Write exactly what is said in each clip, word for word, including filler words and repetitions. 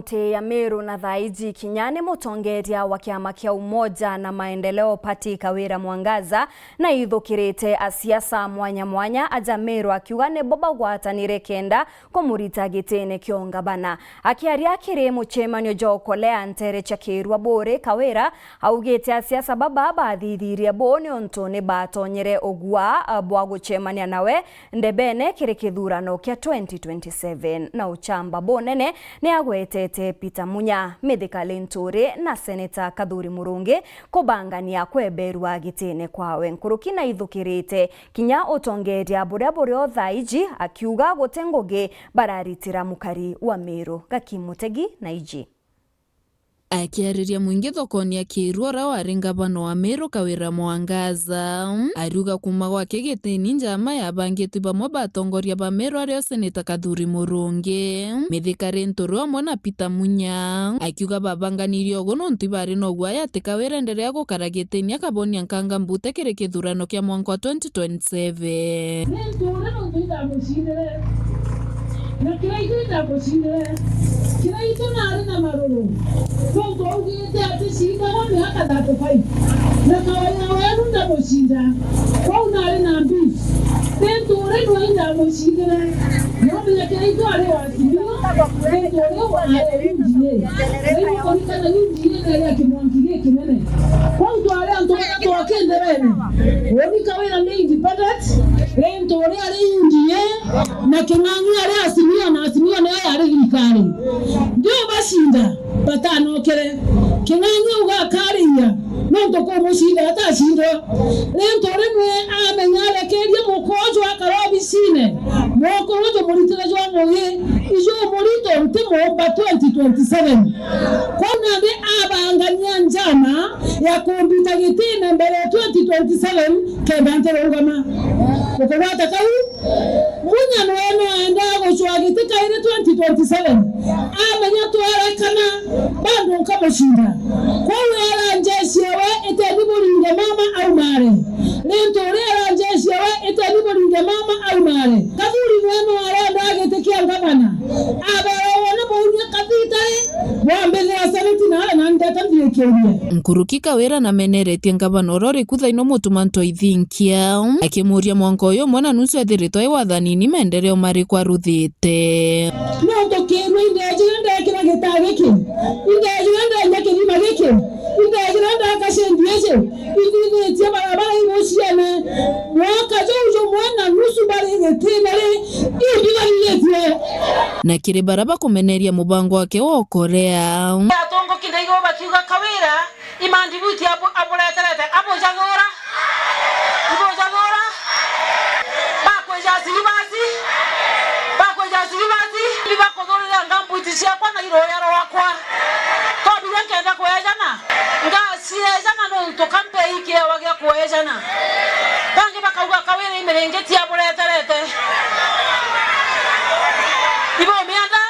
Kaunti ya Meru na thaa iji kinya ni mutongeria wa kiama kia Umoja na Maendeleo Patrick Kawira Mwangaza na ithukirite asiasa mwanya mwanya aja Meru akiuga nibo bagwatanire kenda kumurita gitine kia ungabana. Akiaria kiri mucemanio jwa ukolea ntere cia Kirwa Buri, Kawira augite asiasa baba bathithirie buu niuntu ni baatonyere ugua bwa gucemania nawe ndebene kiri kithurano kia twenty twenty-seven. Na uchamba bunene ni agwetete Peter Munya, Mithika Linturi na Seneta Kathuri Murungi kubangania kweberua gitine kwawe. Nkuruki na ithukirite kinya utongeria buria buri o thaa iji, akiuga guti ngugi bararitira mukari wa Meru. Gaki Mutegi na iji. Akiariria mwingi thokoni ya Kirwa, uria wari ngavana wa Meru Kawira Mwangaza ariuga kuuma gwake gitini njama yabangitwe bamwe ba atongoria ba Meru ario Seneta Kathuri Murungi, Mithika Linturi amwe na Peter Munya, akiuga babanganirie ugu nontu ibari na uguaya ati Kawira enderea gukara gitini akabonia nkanga mbute kiri kithurano kia mwanka wa twenty twenty-seven. Ni ntuure nontu indamucindire, na Kiraitu indamucindire. Kiraitu naari na maruru, nontu augite ati cindagwa miaka thirty-five, na Kawira weru ndamucinda. Kwou naari na mbici. Ni ntuure nwe indamucindire. Nomenya Kiraitu ari wa Azimio, ni ntuure ari U D A. Riu ukurikana U D A nari ya kimwanki gikinene. Kwou twari antu bega twakindebene. Uni Kawira ni independent, Linturi ari U D A, na King'ang'i ari Azimio, na Azimio niyo yari thirikari. Ndio bacinda, batanokere. King'ang'i uga akariia, nontu kumucinda atacindwa. Linturi nwe amenya arekerie mukojo akara obicine. Mukuru jumuritire jwa ngugi, iju umurito nti muumba twenty twenty-seven. Kwou nandi abangania njama ya kumbita gitine mbere ya twenty twenty-seven kenda ntirungama. Ukugwata kau? Munya nwe no aendaa gucwaa giti kairi twenty twenty-seven. Amenya twerekana, bado nkamucinda. Kwou era njeshi ewe iteni buringe mama aumare. Linturi era njeshi ewe iteni buringe mama aumare. Kathuri nwe no arenda giti kia ngavana. Abere wona baunyia kathitari, bwambithira seneti na ara na ndeta nthirikirie. Nkuruki Kawira nameneretie ngavana uria uri ku thaino Mutuma M'Ethingia, akimuuria mwanka uyu umwe na nusu ethiritwe e wathanini, maendeleo mariku aruthite? Nontu Kirwa indejire ndekira gitaa giki, indejire ndenja kirima giki, indejire ndaka cendi iji, ithithitie barabara ibuciene, mwaka juu jumwe na nusu bari gitine ri, imbi bathithitie. Na kiri baria bakumeneria mubango wake wa ukorea, atongoki ndaigo bakiuga Kawira, imandibuti abu-, abureterete, abujathura, ibujathura, bakwija siribasi, bakwija siribasi, ibi bakuthurira ngambuti ciakwa na iroya rwakwa. Tondire nkenda kwejana, ngaciejana nontu kampei kiewa gia kwejana. Bangi bakauga Kawira imiringiti abureterete. Ibumienda?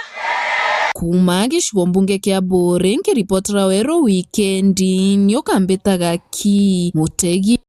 Kuuma gicigo mbunge kia Buuri, nkiripotera Weru Wikendi, ni ukambitaga Ki Mutegi.